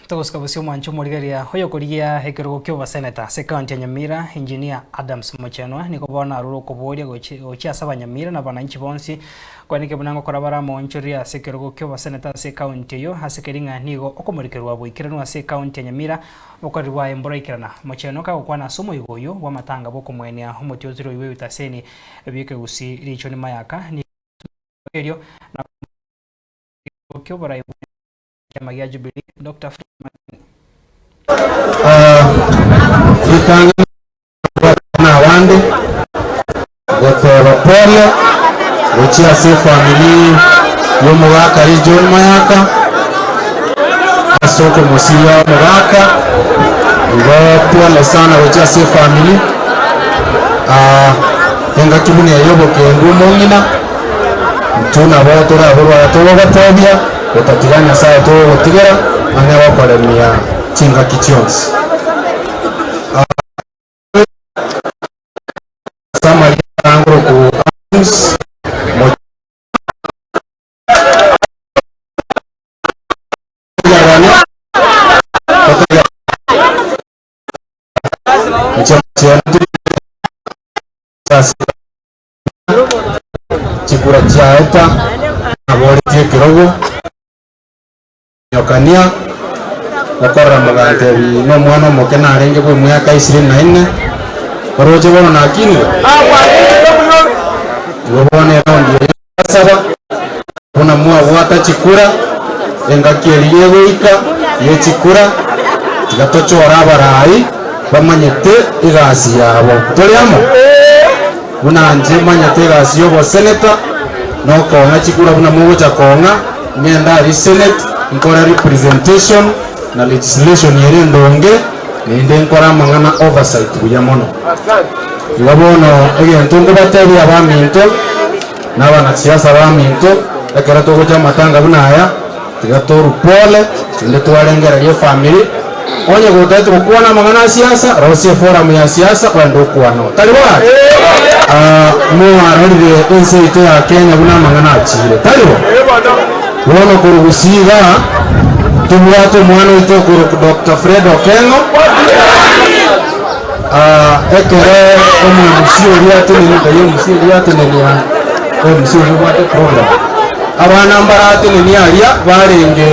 Togosika bosio omwancho omorigereria oyokorigia ekerogo ki'oboseneta ase ekaunti ya Nyamira, Engineer Adams Mochenwa nigo bono arure okoboria gochia ase abanyamira na abananchi bonsi kweneke buna ngokora bare amaonchoreria ase ekerogo ki'oboseneta ase ekaunti eyio ase keri ng'a nigo okomorikerwa boikeranu ase ekaunti ya Nyamira obokoreri bwaye mboraikerana. Mochenwa kagokwana ase omoigo oyio bw'amatanga bw'okomoenia omotiotiri oyio bw'ebitaseni bi'ekegusii Richoni Mayaka nigo erio na ki'oborai bw'ekiama gia Jubilee, Doctor Fred Matiang'i. Ritang'ani na abande goteba pole gochia ase efamiri y'omogaka ri John Mayaka ase okomosiria omogaka igo pole sana gochia ase efamiri engaki buna eye obokendu omong'ina Intwe nabo toraborwe aya togogotebia, gotatiga Nyasae togogotigera, ang'e gokoremia chingaki chionsi. Ase amarieta angoroku Adams, Chikura chiaeta naboretie ekerogo, nyokania, gokorera mogantebi nomwana omoke narenge bw'emiaka ishirini na ine, oroche bono nakinire? Igo bono eraundi eye ngasaba, buna mwabwata chikura, engaki eria egoika ye chikura, tiga tochore abarai bamanyete egasi yabo. Tore amo? Buna inche manyete egasi y'oboseneta, na okong'a chikura buna mogocha kong'a, ng'ende aria senate, nkore representation na legislation ere endonge, naende nkore amang'ana oversight buya mono. Igo bono egento nkobatebia abaminto, na abanasiasa baminto, ekero togocha amatanga buna aya, tiga torwe pole, naende twarengereria efamiri, onye gotagete gokwana amang'ana a siasa, rosia eforum ya siasa ogende okwane oo. Tari bo gaki? Mwarorire ense yaito ya Kenya buna amang'ana achiire, tari bo? Bono korwa Gusii igaa, tobwate omwana oito okorokwa Doctor Fred Okengo, Ekero omoMC oria atenenia, nkai oMC oria atenenia, oMC oria obwate program, abana mbaratenenia aria barenge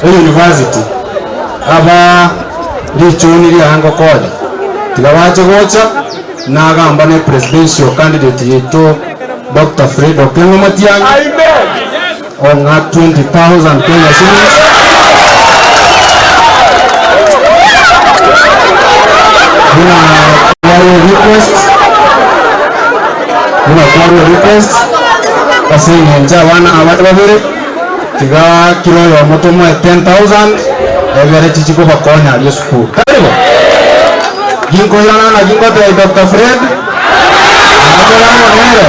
eyunivasiti, aba richoni riaye ngokonya, tiga bache gocha, nagamba ne presidential candidate yaito Doctor Fred Okengo Matiang'i, ong'a 20,000 Kenya shillings. Buna kwarwa request, buna kwarwa request ase eng'encho abana aba babere tiga kera oyomo tomoe 10,000 egere chichi kobakonya aria esukuru. Tari bo? Ginkoirana naki ngotebia Doctor Fred, naende amo nere.